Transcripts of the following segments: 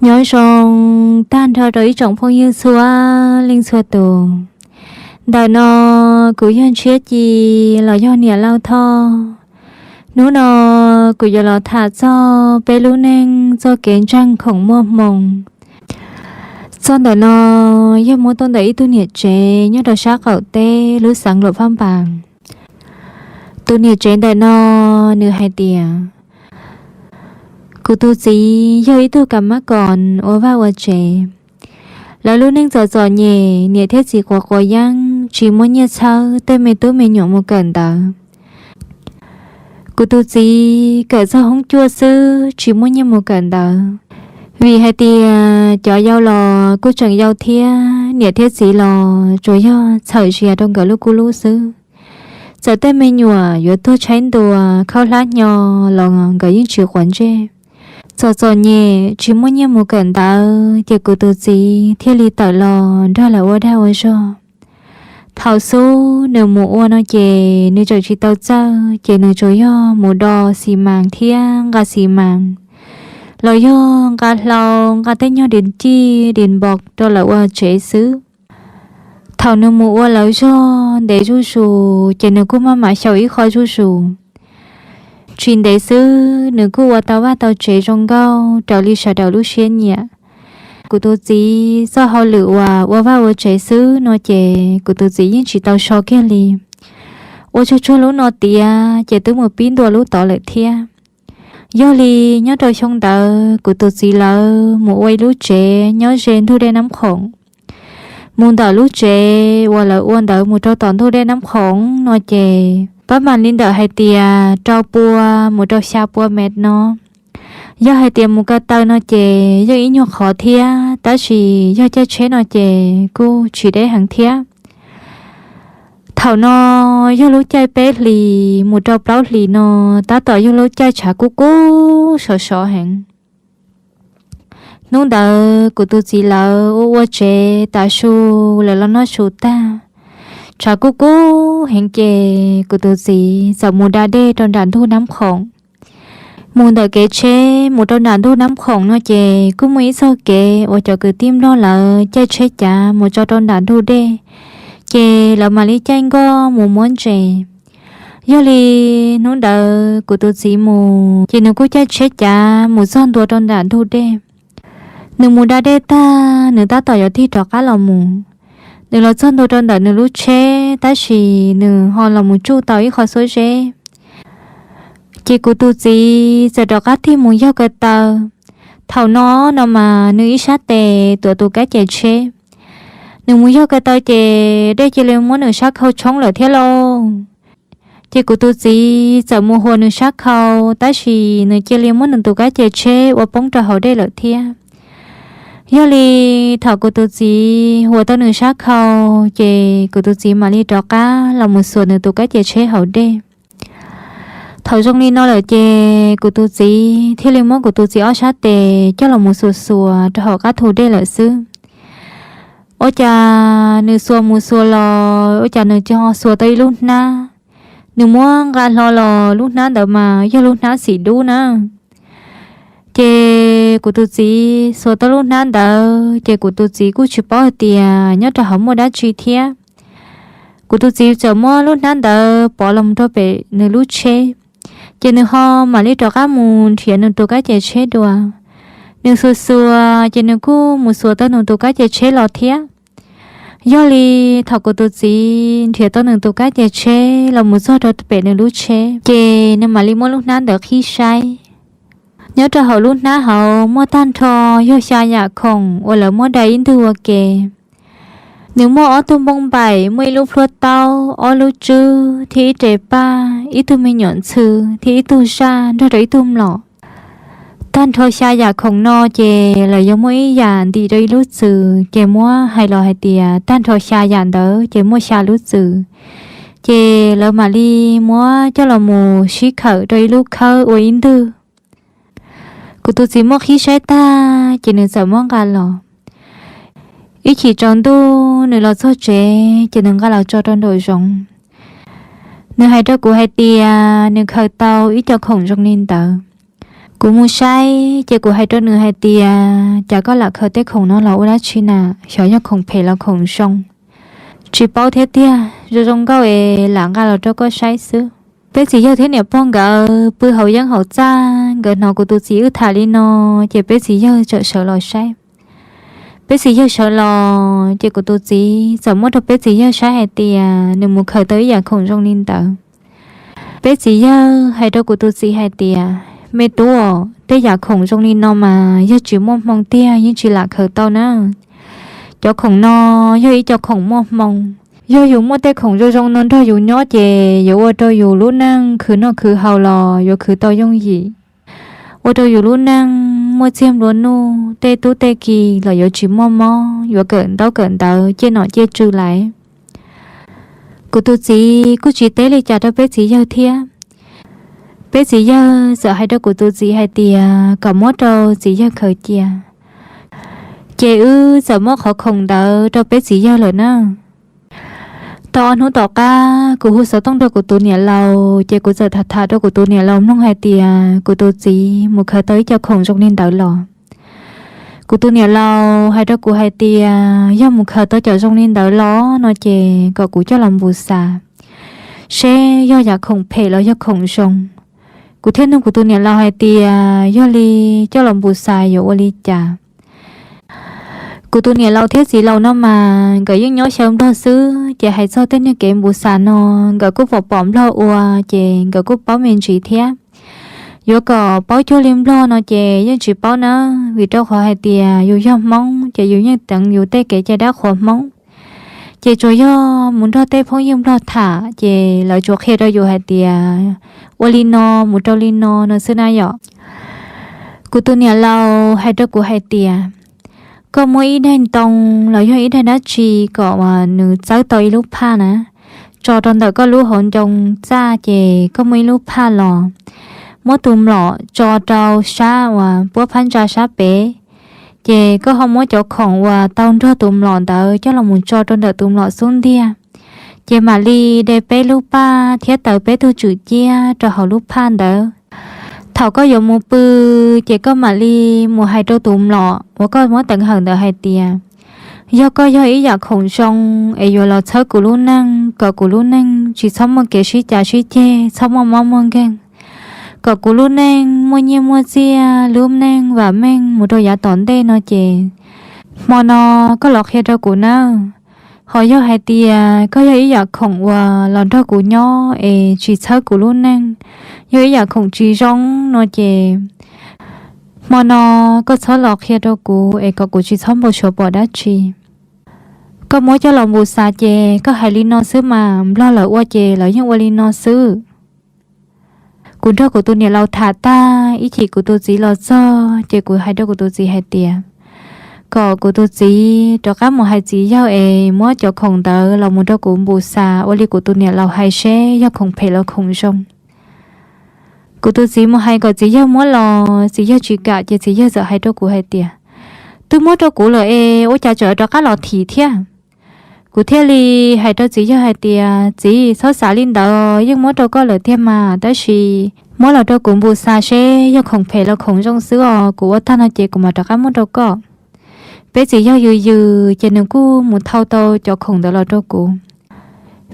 Nyob zoo tag nrho rau ib tsoom phooj ywg txhua leej txhua tus. Ntawm no kuv yog Ntshiab Ci los yog Niam Lauj Thoj. Hnub no kuv yuav los tham txog peb lub neej txoj kev ntseeg khoom muaj hmoo. Txog ntawm no yog muab tuaj ntawm ib tug niam tsev nyob rau sab qaum teb lub xeev Luam Phaj Npas. Tus niam tsev ntawm no nws hais tias, kuv tus txiv yog ib tug kam mab koos ua vaj ua tsev. Lawv lub neej txom txom nyem, niam thiab txiv quav quav yeeb tsis muaj nyiaj txhawb tej me tub me nyuam mus kawm ntawv. Kuv tus txiv kawm txog hoob cuaj xwb tsis muaj nyiaj mus kawm ntawv, vim hais tias cov yau los kuj tseem yau thiab niam thiab txiv los tsuas yog txhawm zias rau nkawd lub kub lub xwb. Txawm tej me nyuam yuav tuag tshaib ntua khaub hlab hnyo los nkawd yeej tsis quav ntsej. Txom txom nyem tsis muaj nyiaj mus kawm ntawv ces kuv tus txiv thiaj li tawm los nrog lawv ua dag ua zog. Thaum xub nws mus ua no ces nws tseem tsis tau txawj ces nws tsuas yog mus do xis mas thiab nqa xis mas, los yog nqa hlau, nqa tej nyuag dis cij dis npov rau lawv ua tsev xwb. Thaum nws mus ua lawv zog ntev zuj zus ces nws kuj maj mam xyaum ib qho zuj zus. Tsis ntev xwb nws kuj ua tau vaj tau tsev zoo nkauj raws li sawv daws lub siab nyiam. Kuv tus txiv txoj hauj lwm uas ua vaj ua tsev xwb no ces kuv tus txiv yeej tsis tau so kiag li. Ua tsuag tsuag lub no tiav ces twb mus pib ntua lub tod lawm thiab. Yog li nyob rau xyoo ntawd kuv tus txiv lawv mus ua ib lub tsev nyob ze ntug dej Nab Khoom. Mus ntawm lub tsev uas lawv ua ntawd mus rau tom ntug dej Nab Khoom no ces pab mam li ntawm hais tias rau pua mus rau xya pua mev no. Yog hais tias mus ko taw no ces yog ib nyuag qhov thiab, tab sis yog caij tsheb no ces kuj tsis deb heev thiab. Thaum no yog lub caij peb hlis mus rau plaub hlis no, tab tom yog lub caij tshav kub kub sov sov heev. Hnub ntawd kuv tus txiv lawv ua ua tsev tas su, lawv los noj su tag, tshav kub kub heev ces kuv tus txiv txawm mus da dej rau nram ntug Nab Khoom. Mus ntawm kev tsheb mus rau nram ntug Nab Khoom no ces kuj muaj ib txoj kev uas cov kwv tij Nplog lawv caij tsheb cav mus tso rau nram ntug dej, ces lawv mam li caij nkoj mus muab ntses. Yog li hnub ntawd kuv tus txiv mus ces nws kuj caij tsheb cav mus txog ntua rau nram ntug dej. Nws mus da dej tag nws tab tom yuav tig rov qab los mus. Nws los txog ntua rau ntawm nws lub tsheb tab sis nws ho los mus tsuj tau ib qho xuab zeb. Ces kuv tus txiv txawm rov qab tig mus yog ko taw. Thaum no no mas nws ib sab tes tuav tus kab ces tsheb. Nws mus yog ko taw ces dej cia li muab nws sab khau tshoob lawm thiab lauj. Ces kuv tus txiv txawm mus huas nws sab khau, tab sis nws cia li muab nws tus kab ces tsheb ua poob rau hauv dej lawm thiab. Yog li thaum kuv tus txiv huas tau nws sab khau, ces kuv tus txiv mam li rov qab los mus xuas nws tus kab ces tsheb hauv dej. Thaum zoo li no lawm ces kuv tus txiv thiaj li muab kuv tus txiv ob sab tes coj los mus xuas xuas rau hauv qab thu dej lawm xwb. Ua cas nws xuas mus xuas los ua cas nws ho xuas tau ib lub hnab. Nws muab nqa hlo los lub hnab ntawd mas yog lub hnab xim dub na. Ces kuv tus txiv xuas tau lub hnab ntawd ces kuv tus txiv kuj tsis paub hais tias nyob rau hauv muaj dab tsi thiab. Kuv tus txiv txawm muab lub hnab ntawd pov los rau pem nws lub tsheb, ces nws ho mam li rov qab mus nrhiav nws tus kab ces tsheb dua. Nws xuas xuas ces nws kuj mus xuas tau nws tus kab ces tsheb los thiab. Yog li thaum kuv tus txiv nrhiav tau nws tus kab ces tsheb los mus txog rau pem nws lub tsheb, ces nws mam li muab lub hnab ntawd qhib saib. Nyob rau hauv lub hnab hauv muaj tag nrho yog xya yam khoom uas lawv muab da ib ntug ua ke. Nws muaj ob tug npoo npaim, muaj ib lub plhuab taub, ob lub tswb thiab ib re paj, ib tug me nyuam ntxhw thiab ib tug zaj nrog rau ib tug mlom. Tag nrho xya yam khoom no ces lawv yuav muaj ib yam ntim rau ib lub txwm, ces muab hais los hais tias tag nrho xya yam ntawd ces muaj xya lub txwm. Ces lawv mam li muab coj los mus sib khawm rau ib lub khawb ua ib ntwg. Kuv tus txiv muab qhib saib tag ces nws txawm muab nqa los. Ib chim tsaus ntuj nws los txog tsev ces nws nqa los tso rau nraum zoov. Nws hais rau kuv hais tias nws khaws tau ib co khoom zoo li ntawd. Kuv mus saib ces kuv hais rau nws hais tias, cas koj lam khaws tej khoom no los ua dab tsi na, xyov yog khoom phem los khoom zoo. Tsis paub thiab tiag, zoo zoo nkauj es lam nqa los rau koj saib xwb. Peb txiv yawg thiab niam pog nkawd pw hauv yeeb hauv txaj, nkawd hnov kuv tus txiv wb tham li no, ces peb txiv yawg txawm sawv los saib. Peb txiv yawg sawv los ces kuv tus txiv txawm muab rau peb txiv yawg saib hais tias nws mus khaws tau ib yam khoom zoo li ntawd. Peb txiv yawg hais rau kuv tus txiv hais tias, me tub, tej yam khoom zoo li no mas yog tsis muaj hmoo tiag yeej tsis lam khaws tau na. Cov khoom no yog ib co khoom muaj hmoo. Yog yus muaj tej khoom zoo zoo no nrog yus nyob ces yuav ua rau yus lub neej khwv noj khwv haus los yuav khwv tau yooj yim, ua rau yus lub neej muaj txiag nplua nuj, tej tub tej ki los yuav tsis muaj mob, yuav kawm ntaub kawm ntawv, ciaj nom ciaj tswv lawm. Kuv tus txiv kuj tsis teb li cas rau peb txiv yawg thiab. Peb txiv yawg txawm hais rau kuv tus txiv hais tias kom muab rau txiv yawg khaws cia. Ces wb txawm muab qhov khoom ntawd rau peb txiv yawg lawm na. Tau ob hnub tom qab kuv hu xov tooj rau kuv tus niam laus, ces kuv txawm tham tham rau kuv tus niam laus mloog hais tias kuv tus txiv mus khaws tau ib co khoom zoo li ntawd los. Kuv tus niam laus hais rau kuv hais tias yog mus khaws tau cov zoo li ntawd los no ces kom kuv coj los npus xas seb yog yam khoom phem los yog khoom zoo. Kuv thiaj nug kuv tus niam laus hais tias yog li coj los npus xas yuav ua li cas? Kuv tus niam laus thiab txiv laus no mas nkawd yeej nyob xyaw nplog xwb, ces hais txog tej niag kev npus xas no nkawd kuj pom pom nplog ua, ces nkawd kuj paub me ntsis thiab. Yuav kom paub cuag li nplog no ces yeej tsis paub na, vim rau qhov hais tias yus yog Hmoob ces yus yeej teev yus tej kev cai dab qhuas Hmoob. Ces tsuas yog mus nrog tej phooj ywg nplog tham ces lawv tsuas qhia rau yus hais tias ua li no, mus rau li no no xwb na yom. Kuv tus niam laus hais rau kuv hais tias koj muab ib daig ntoo los yog ib daig dab tsi kom nws txawb tau ib lub phaj na, tso rau ntawm koj lub hauv ncoo txaj, ces koj muab ib lub phaj los, muab tus mlom tso rau sab uas puab phab ntsa sab pem, ces koj ho muab cov khoom uas tau nrog tus mlom ntawd coj los mus tso rau ntawm tus mlom xub ntiag, ces mam li de peb lub paj thiab taws peb tug tswm ciab rau hauv lub phaj ntawd. Thaum koj yuav mus pw, ces koj mam li mus hais rau tus mlom uas koj muab teev hawm ntawd hais tias yog koj yog ib yam khoom zoo es yuav los txhawb kuv lub neej kom kuv lub neej tsis txhob muaj kev sib cav sib ceg, txhob muaj mob muaj nkeeg, kom kuv lub neej muaj nyiaj muaj txiaj, lub neej vam meej mus rau yav tom ntej no ces hmo no koj los qhia rau kuv nawb. Ho yog hais tias koj yog ib yam khoom uas los nrog kuv nyob es tsis txhawb kuv lub neej, yog ib yam khoom tsis zoo no ces hmo no koj txhob los qhia rau kuv es kom kuv tsis txhob npau suav pom dab tsi. Koj muab coj los npus xas ces koj hais li no xwb mas nplog lawv ua ces lawv yeej ua li no xwb. Kuv nrog kuv tus niam laus tham tag ib chim kuv tus txiv los txog ces kuv hais rau kuv tus txiv hais tias kom kuv tus txiv rov qab mus hais txiv yawg es muab cov khoom ntawd los mus rau kuv npus xas ua li kuv tus niam laus hais seb yog khoom phem los khoom zoo. Kuv tus txiv mus hais kom txiv yawg muab los txiv yawg tsis kam ces txiv yawg txawm hais rau kuv hais tias twb muab rau kuv lawm es ua cas tseem rov qab los thim thiab? Kuv thiaj li hais rau txiv yawg hais tias txiv, txhob xav li ntawd, yeej muab rau koj lawm tiag mas, tab sis muab los rau kuv npus xav seb yog khoom phem los khoom zoo xwb os, kuv ua tag no ces kuv mam rov qab muab rau koj. Peb txiv yawg yws yws ces nws kuj mus thau tau cov khoom ntawd los rau kuv.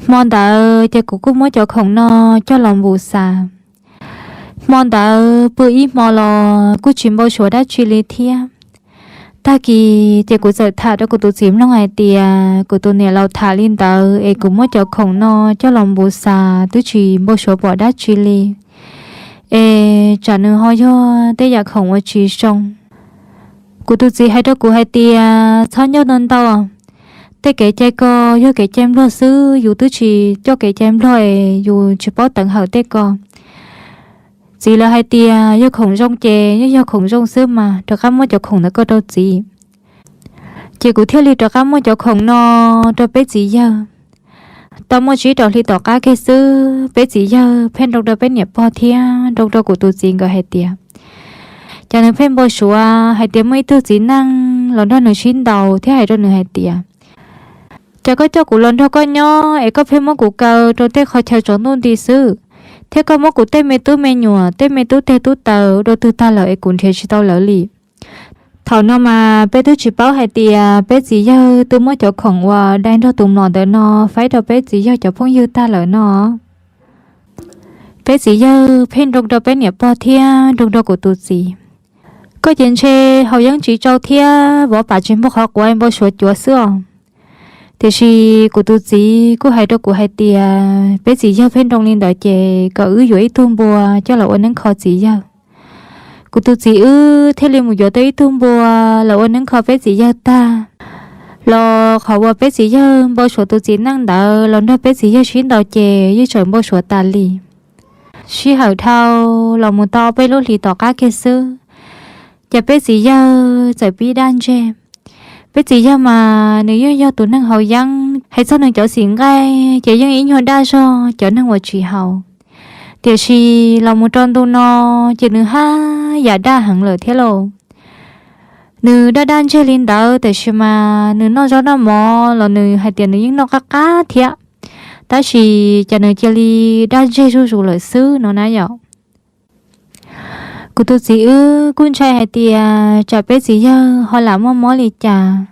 Hmo ntawd ces kuv kuj muab cov khoom no coj los npus xav. Hmo ntawd pw ib hmo los kuj tsis npau suav dab tsi li thiab. Tag kis ces kuv txawm tham rau kuv tus txiv mloog hais tias kuv tus niam laus tham li ntawd es kuv muab cov khoom no coj los npus xav twb tsis npau suav pom dab tsi li, es tsam nws ho yog tej yam khoom uas tsis zoo. Kuv tus txiv hais rau kuv hais tias txhob ncauj ntau ntau, tej kev cai ko yog kev cai nplog xwb, yus twb tsis coj kev cai nplog es yus tsis paub teev hawm tej ko. Txiv lawv hais tias yog khoom zoo ces yeej yog khoom zoo xwb mas, rov qab muab cov khoom ntawd koj rau txiv. Ces kuv thiaj li rov qab muab cov khoom no rau peb txiv yawg. Tau muaj tsib rau hli tom qab kiag xwb, peb txiv yawg pheej nroo rau peb niam pog thiab nroo rau kuv tus txiv nkawd hais tias, cas nws pheej npau suav hais tias muaj ib tug txiv neej los nrog nws sib ntaus thiab hais rau nws hais tias, cas koj coj kuv los nrog koj nyob es koj pheej muab kuv kaw rau tej qhov chaw tsaus ntuj nti xwb, thiab koj muab kuv tej me tub me nyuam, tej me tub teg tub taw dua twg tag lawm es kuv nrhiav tsis tau lawv li. Thaum no mas peb twb tsis paub hais tias peb txiv yawg twb muab cov khoom uas dai nrog tus mlom ntawm no faib rau peb txiv yawg cov phooj ywg tag lawm no. Peb txiv yawg pheej nroo rau peb niam pog thiab nroo rau kuv tus txiv. Koj ces ntshe haus yeeb tsis tsau thiab vov pam tsis npog qhov quav npau suav cuav xwb os. Tiam sis kuv tus txiv kuj hais rau kuv hais tias peb txiv yawg pheej nroo li ntawd ces kom wb yuav ib tug npua coj los ua neeb kho txiv yawg. Kuv tus txiv wb thiaj li mus yuav tau ib tug npua los ua neeb kho peb txiv yawg tag, los qhov uas peb txiv yawg npau suav tus txiv neej ntawd los nrog peb txiv yawg sib ntaus ces yeej tseem npau suav tas li. Sij hawm dhau los mus tau peb lub hlis tom qab kiag xwb, ces peb txiv yawg txawm pib daj ntseg. Peb txiv yawg mas nws yeej yog tus neeg haus yeeb, hais txog nws cov xim nqaij ces yeej ib nyuag daj zog cov neeg uas tsis haus. Tiam sis los mus rau ntu no ces nws haj yam daj heev lawm thiab lauj. Nws daj daj ntseg li ntawd tiam sis mas nws noj zaub noj mov los nws hais tias nws yeej noj qab qab thiab, tab sis ces nws cia li daj ntseg zuj zus lawm xwb no na yom. Kuv tus txiv wb kuj ntshai hais tias tsam peb txiv yawg ho lam muaj mob li cas.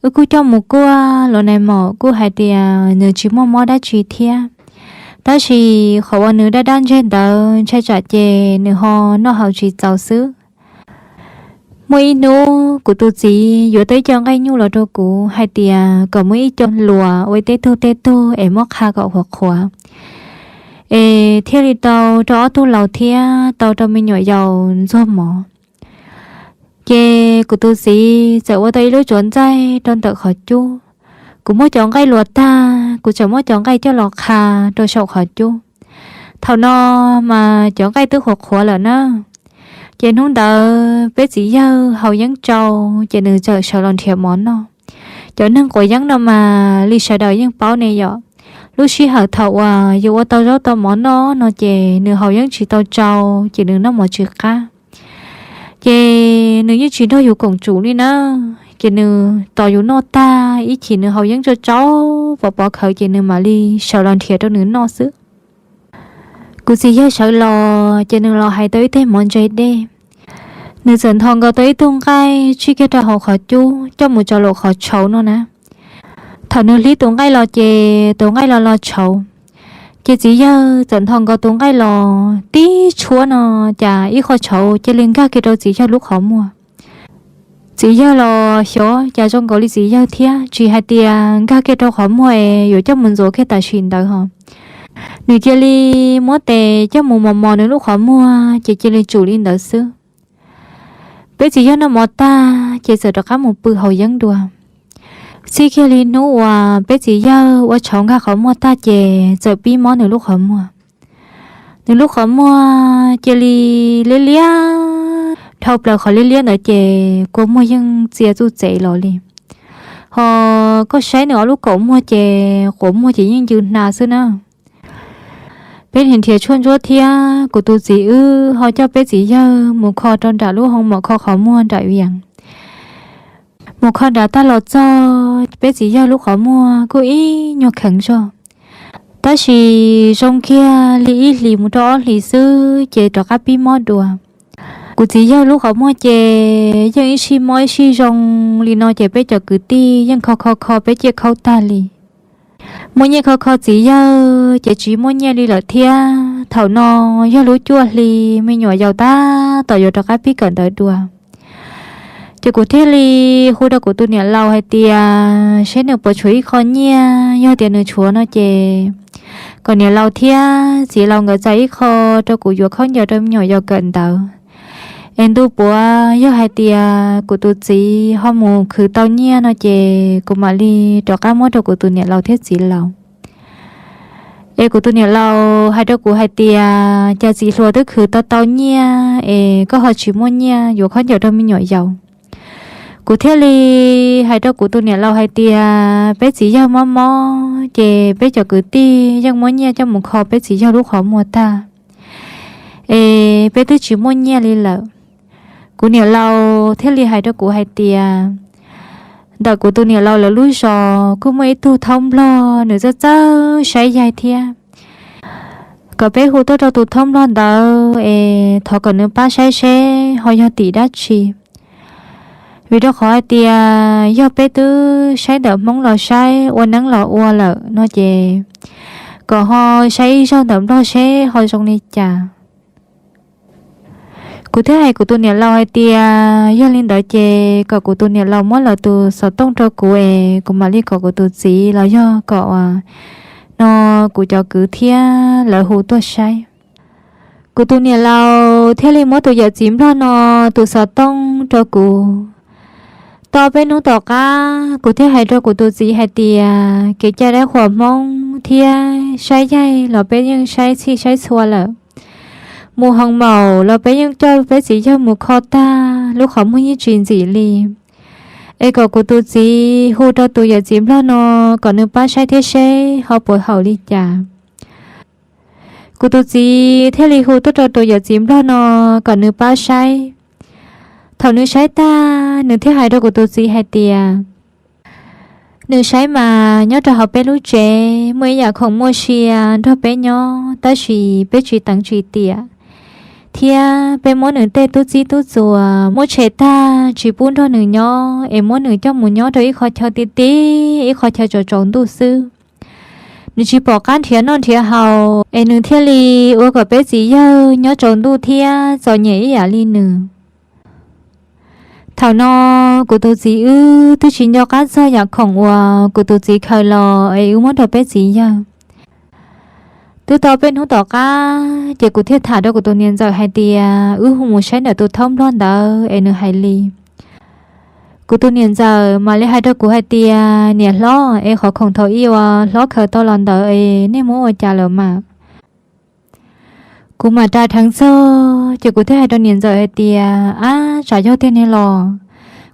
Wb kuj coj mus kuaj los nais maum kuj hais tias nws tsis muaj mob dab tsi thiab, tab sis qhov uas nws daj daj ntseg ntawd ntshai tsam ces nws ho noj haus tsis txaus xwb. Muaj ib hnub kuv tus txiv yuav tau ib co nqaij nyuj los rau kuv hais tias kom muab ib co luas ua tej tug tej tug es muab qha kom qhuav qhuav, es thiaj li tau rau ob tug laus thiab tau rau me nyuam yaus ntxuag mov. Ces kuv tus txiv txawm ua tau ib lub tsuav ntxaij rau ntawm qhov cub. Kuv muab cov nqaij luas tag, kuv txawm muab cov nqaij coj los qha rau saum qhov cub. Thaum no mas cov nqaij twb qhuav qhuav lawm na. Ces hnub ntawd peb txiv yawg haus yeeb tsau, ces nws txawm sawv los nrhiav mov noj. Cov neeg quav yeeb no mas li sawv daws yeej paub ne yom. Lub sij hawm thaum uas yus ua tau zaub tau mov noj no ces nws haus yeeb tsis tau tsau, ces nws noj mov tsis qab. Ces nws yeej tsis nrog yus koom tsum li na. Ces nws tos yus noj tag ib chim nws haus yeeb tsau tsau pov pov khawv ces nws mam li sawv los nrhiav rau nws noj xwb. Kuv txiv yawg sawv los ces nws los hais tau ib teg mov ntse dej. Nws txawm ntho nkaus tau ib tug nqaij tsij kiag rau hauv qhov cub coj mus tso lawm qhov tshauv no na. Thaum nws hlib tus nqaij los ces tus nqaij los los tshauv. Ces txiv yawg txawm ntho nkaus tus nqaij los tib tshuab no, cas ib qho tshauv cia li nkag kiag rau txiv yawg lub qhov muag. Txiv yawg los xyov cas zoo nkaus li txiv yawg thiab tsis hais tias nkag kiag rau qhov muag es yuav coj mus ntxuav kiag tam sim ntawd ho. Nws cia li muab tes coj mus mos mos nws lub qhov muag ces cia li tsum li ntawd xwb. Peb txiv yawg noj mov tag ces txawm rov qab mus pw haus yeeb dua. Txij kiag li hnub uas peb txiv yawg ua tshauv nkag qhov muag tag ces txawm pib mob nws lub qhov muag. Nws lub qhov muag cia li liab liab, dhau plaws qhov liab liab ntawd ces kua muag yeej txia txuj txev los li. Ho koj saib nws ob lub kaum muag ces quav muag ces yeej ncw hna xwb na. Peb nrhiav tshuaj ntsuab thiab kuv tus txiv wb ho coj peb txiv yawg mus kho rau nram lub hoo mom kho qhov muag nram Vias. Mus kho nram tag los txog peb txiv yawg lub qhov muag kuj ib nyuag kheev zog, tab sis zoo kiag li ib hlis mus rau ob hlis xwb ces rov qab pib mob dua. Kuv txiv yawg lub qhov muag ces yeej ib sij mob ib sij zoo li no ces peb cov kwv tij yeej kho kho kho peb ciaj khaub tag li. Muaj nyiaj kho kho txiv yawg ces tsis muaj nyiaj li lawm thiab. Thaum no yog lub cuaj hli, me nyuam yaus tab tom yuav rov qab pib kawm ntawv dua. Ces kuv thiaj li hu rau kuv tus niam laus hais tias seb nws puas tshuav ib qho nyiaj, yog tias nws tshuav no ces kom niam laus thiab txiv laus nkawd txais ib qho rau kuv yuav khaub ncaws rau me nyuam yaus kawm ntawv. Es ntu puav yog hais tias kuv tus txiv ho mus khwv tau nyiaj no ces kuv mam li rov qab muab rau kuv tus niam laus thiab txiv laus. Es kuv tus niam laus hais rau kuv hais tias cas txiv hluas twb khwv tau tau nyiaj es koj ho tsis muaj nyiaj yuav khaub ncaws rau me nyuam yaus. Kuv thiaj li hais rau kuv tus niam laus hais tias peb txiv yawg mob mob ces peb cov kwv tij yeej muab nyiaj coj mus kho peb txiv yawg lub qhov muag tag, es peb twb tsis muaj nyiaj li lawm. Kuv niam laus thiaj li hais rau kuv hais tias ntawm kuv tus niam laus lawv lub zos kuj muaj ib tug thaub nplog nws txawj txawj saib yaig thiab. kom peb hu tuaj rau tus thaub nplog ntawd es thov kom nws pab saib seb ho yog tim dab tsi. Vim rau qhov hais tias yog peb twb saib ntawm Hmoob los saib, ua neeb los ua lawm no ces kom ho saib ib zaug ntawm nplog seb ho zoo li cas. Kuv thiaj hais kuv tus niam laus hais tias yog li ntawd ces kom kuv tus niam laus muab lawv tus xov tooj rau kuv es kuv mam li kom kuv tus txiv los yog kom no kuv cov kwv thiab lawv hu tuaj saib. Kuv tus niam laus thiaj li muab tus yawm txiv nplog no tus xov tooj rau kuv. Tau peb hnub tom qab kuv thiaj hais rau kuv tus txiv hais tias kev cai dab qhuas Hmoob thiab saib yaig los peb yeej saib txhij saib txhua lawm. Mus hoo maum los peb yeej coj peb txiv yawg mus kho tag, lub qhov muag yeej tsis ntxim li. Es kom kuv tus txiv hu rau tus yawm txiv nplog no kom nws pab saib thiab seb ho puas haum li cas. Kuv tus txiv thiaj li hu tuaj rau tus yawm txiv nplog no kom nws pab saib. Thaum nws saib tag nws thiaj hais rau kuv tus txiv hais tias nws saib mas nyob rau hauv peb lub tsev muaj ib yam khoom muaj sia nrog peb nyob tab sis peb tsis teev tsis tiam, thiab peb muab nws tej tub txib tub txuas muab tshem tag tsis pub nrog nws nyob es muab nws coj mus nyob rau ib qho chaw ti ti, ib qho chaw tsaus tsaus ntuj xwb. Nws tsis pom qab nrhiav noj nrhiav haus es nws thiaj li ua kom peb txiv yawg nyob tsaus ntuj thiab txom nyem ib yam li nws. Thaum no kuv tus txiv wb twb tsis nco qab txog yam khoom uas kuv tus txiv khaws los es wb muab rau peb txiv yawg. Twb tau peb hnub tom qab ces kuv thiaj tham rau kuv tus niam ntxawm hais tias wb hu mus saib ntawm tus thaub nplog ntawd es nws hais li. Kuv tus niam ntxawm mam li hais rau kuv hais tias niam hlob, es qhov khoom thaum ub uas hlob khaws tau los ntawd es nej muab ua cas lawm mas? Kuv mam ras dheev txog ces kuv thiaj hais rau niam ntxawm hais tias ab, tsam yog tiag ne los.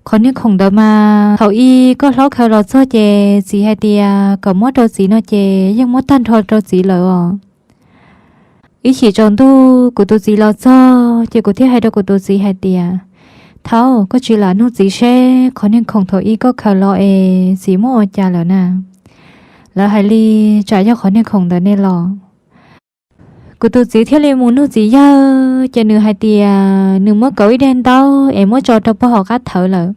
Qhov niag khoom ntawd mas thaum ub koj hlob khaws los txog ces txiv hais tias kom muab rau txiv no ces yeej muab tag nrho rau txiv lawm os. Ib chim tsaus ntuj kuv tus txiv los txog ces kuv thiaj hais rau kuv tus txiv hais tias thaub, koj tsis lam nug txiv seb qhov niag khoom thaum ub koj khaws los es txiv muab ua cas lawm na? Lawv hais li tsam yog qhov niag khoom ntawd ne los. Kuv tus txiv thiaj li mus nug txiv yawg ces nws hais tias nws muab kauv ib daim ntaub es muab tso rau pog hauv qab thawv lawm.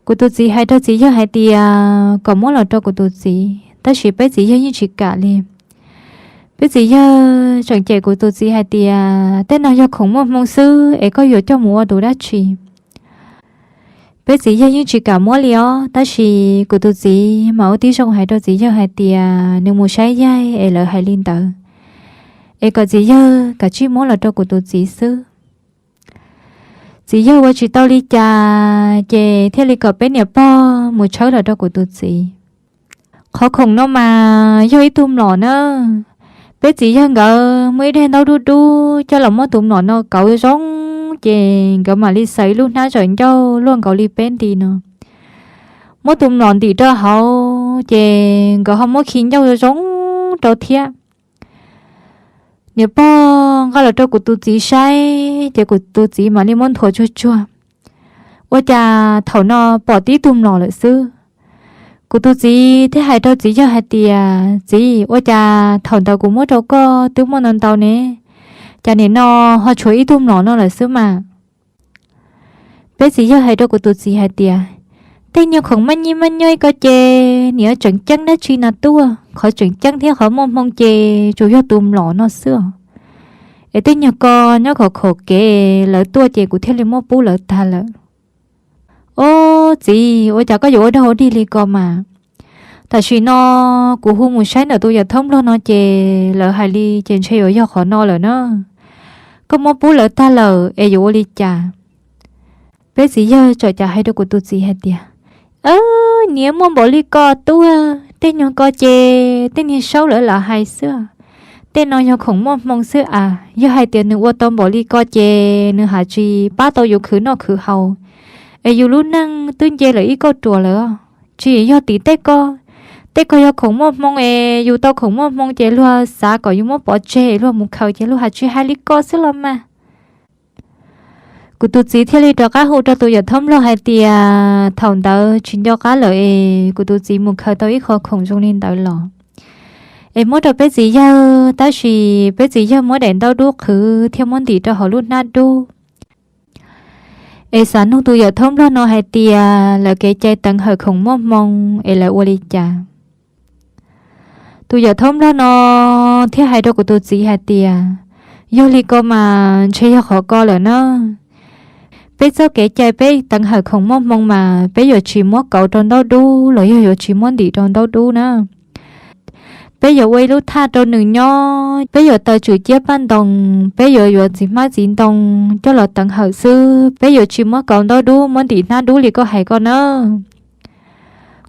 Kuv tus txiv hais rau txiv yawg hais tias kom muab los rau kuv tus txiv tab sis peb txiv yawg yeej tsis kam li. Peb txiv yawg tseem cem kuv tus txiv hais tias tej no yog khoom muaj hmoo xwb es koj yuav coj mus ua tus dab tsi? Peb txiv yawg yeej tsis kam muab li os tab sis kuv tus txiv mas ua tib zoo hais rau txiv yawg hais tias nws mus saib yaig es lawv hais li ntawd, es kom txiv yawg kav tsij muab los rau kuv tus txiv xwb. Txiv yawg ua tsis tau li cas ces thiaj li kom peb niam pog mus tshawb los rau kuv tus txiv. Qhov khoom no mas yog ib tug mlom na. Peb txiv yawg nkawd muaj ib daim ntaub dub dub coj los muab tus mlom no kauv zoo, ces nkawd mam li xaws ib lub hnab zam ncauj luaj nkaus li peb nti no, muab tus mlom ntim rau hauv ces nkawd ho muab khi ncauj zoo rau thiab. Niam pog nqa los rau kuv tus txiv saib ces kuv tus txiv mam li muab nthuav tsuag tsuag, ua cas thaum no pom tib tug mlom lawm xwb. Kuv tus txiv thiaj hais rau txiv yawg hais tias txiv, ua cas thaum ntawd kuv muab rau koj twb muaj ntau ntau ne, cas nim no ho tshuav ib tug mlom no lawm xwb mas? Peb txiv yawg hais rau kuv tus txiv hais tias tej nyuag khoom maj nyij maj nyoj ko ces nim no tseem ceeb dab tsi no tuaj, qhov tseem ceeb thiab qhov muaj hmoo ces tsuas yog tus mlom no xwb os. Es tej nyuag ko nyob khov kho kev lawv tuaj ces kuv thiaj li muab pub lawv tag lawm. Ob txiv, ua cas koj yuav ua dog ua dig li ko mas? Tam sim no kuv hu mus saib ntawm tus yawm thaub nplog no ces lawv hais li ces ntshe yuav yog qhov no lawm na. Koj muab pub lawv tag lawm es yuav ua li cas? Peb txiv yawg txawm cas hais rau kuv tus txiv hais tias niam, muaj npaum li ko tuaj, tej nyuag ko ces tej niag saub lawv lam hais xwb. Tej no yog khoom muaj hmoo xwb as, yog hais tias nws ua tau npaum li ko ces nws haj tsis pab tau yus khwv noj khwv haus, es yus lub neej twb nce lawm ib kauj ruam lawm. Tsis yog tim tej ko, tej ko yog khoom muaj hmoo es yus tau khoom muaj hmoo ces luag xav kom yus muab pov tseg luag mus khaws ces luag haj tsis hais li ko xwb los mas. Kuv tus txiv thiaj li rov qab hu rau tus yawm thaub nplog hais tias thaum ntawd tsis nco qab lawm es kuv tus txiv mus khaws tau ib qho khoom zoo li ntawd los. es muab rau peb txiv yawg, tab sis peb txiv yawg muab daim ntaub dub qhwv thiab muab ntim rau hauv lub hnab dub. Es xav nug tus yawm thaub nplog no hais tias lawv kev cai teev hawm khoom muaj hmoo es lawv ua li cas. Tus yawm thaub nplog no thiaj hais rau kuv tus txiv hais tias, yog li ko mas ntshe yog qhov ko lawm na. Peb txoj kev cai peb teev hawm khoom muaj hmoo mas peb yuav tsis muab kauv rau ntaub dub los yog yuav tsis muab ntim rau ntaub dub na. Peb yuav ua ib lub thaj rau nws nyob, peb yuav taws tswm ciab paj ntoos, peb yuav yuav txiv hmab txiv ntoo coj los teev hawm xwb, peb yuav tsis muab kauv ntaub dub muab ntim hnab dub li koj hais ko na.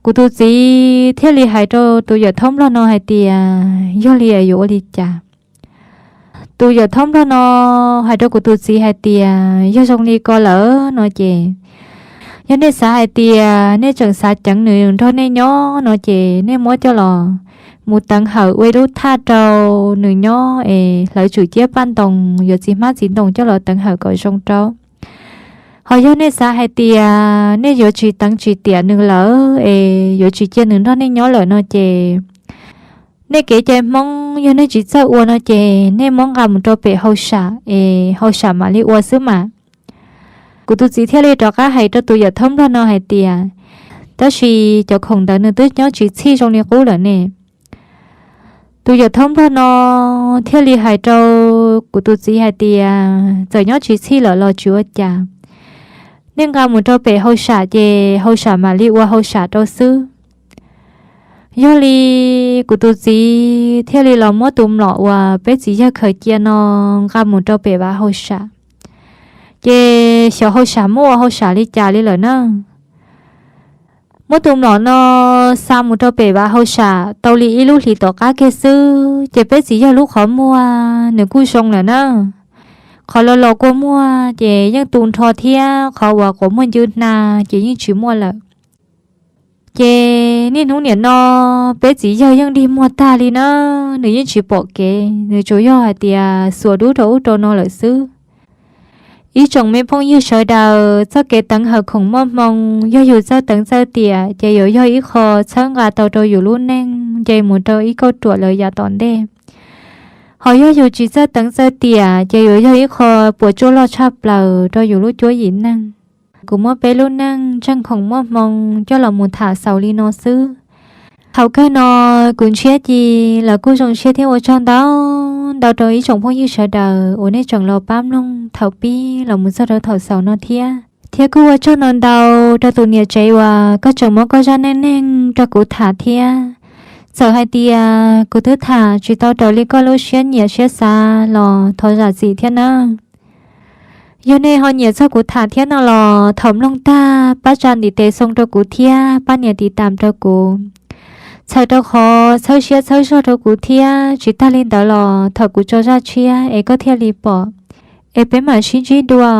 Kuv tus txiv thiaj li hais rau tus yawm thaub nplog no hais tias, yog li yuav ua li cas? Tus yawm thaub nplog no hais rau kuv tus txiv hais tias, yog zoo li ko lawm no ces, yog nej xav hais tias nej tseem xav ceev nws nrog nej nyob no ces nej muab coj los mus teev hawm ua ib lub thaj rau nws nyob es hlawv tswm ciab paj ntoos, yuav txiv hmab txiv ntoo coj los teev hawm kom zoo rau. Ho yog nej xav hais tias nej yuav tsis teev tsis tiam nws lawm es yuav tsis cia nws nrog nej nyob lawm no ces, nej kev cai Hmoob yog nej tsis txawj ua no ces nej muab nqa mus rau pem hauj sam es hauj sam mam li ua xwb mas. Kuv tus txiv thiaj li rov qab hais rau tus yawm thaub nplog no hais tias, tab sis cov khoom ntawd nws twb nyob tsis txhij zoo li qub lawm ne. Tus yawm thaub nplog no thiaj li hais rau kuv tus txiv hais tias, txawm nyob tsis txhij lawm los tsis ua cas, nej nqa mus rau pem hauj sam ces hauj sam mam li ua hauj sam rau xwb. Yog li kuv tus txiv thiaj li los muab tus mlom uas peb txiv yawg khaws cia no nqa mus rau pem vaj hauj sam, ces xyov hauj sam muab ua hauj sam li cas li lawm na. Muab tus mlom no xa mus rau pem vaj hauj sam tau li ib lub hlis tom qab kiag xwb ces peb txiv yawg lub qhov muag nws kuj zoo lawm na. Qhov los los kua muag ces yeej tu nrho thiab qhov uas quas muag ncw hna ces yeej tsis muaj lawm. Ces niaj hnub nim no peb txiv yawg yeej dig muag tag li na, nws yeej tsis pom kev, nws tsuas yog hais tias xuas dub rau ub rau no lawm xwb. Ib tsoom me phooj ywg sawv daws, txoj kev teev hawm khoom muaj hmoo yog yus txawj teev txawj tiam ces yuav yog ib qho txhawb nqa tau rau yus lub neej nce mus rau ib kauj ruam lawm yav tom ntej. Ho yog yus tsis txawj teev txawj tiam ces yuav yog ib qho puas tsuaj loj tshaj plaws rau yus lub cuab yim neej. Kuv muab peb lub neej ntseeg khoom muaj hmoo coj los mus tham xaus li no xwb. Thaum kawg no kuv Ntshiab Ci los kuj zoo siab thiab ua tsaug ntau ntau rau ib tsoom phooj ywg sawv daws uas nej tseem los pab mloog thaum pib los mus txog rau thaum xaus no thiab. Thiab kuj ua tsaug ntau ntau rau tus niam tsev uas koj tseem muab koj zaj neej neeg rau kuv tham thiab. Txawm hais tias kuv twb tham tsis tau raws li koj lub siab nyiam siab xav los thov zam txim thiab nawb. Yog nej ho nyiam txog kuv tham thiab no los thaum mloog tag pab tsa ntiv tes xoo rau kuv thiab pab nias tiv tam rau kuv, txhawm rau qhov txhawb siab txhawb zog rau kuv thiab. Tsis tag li ntawd los thaum kuv tso zaj tshiab es koj thiaj li pom, es peb mam sib ntsib dua.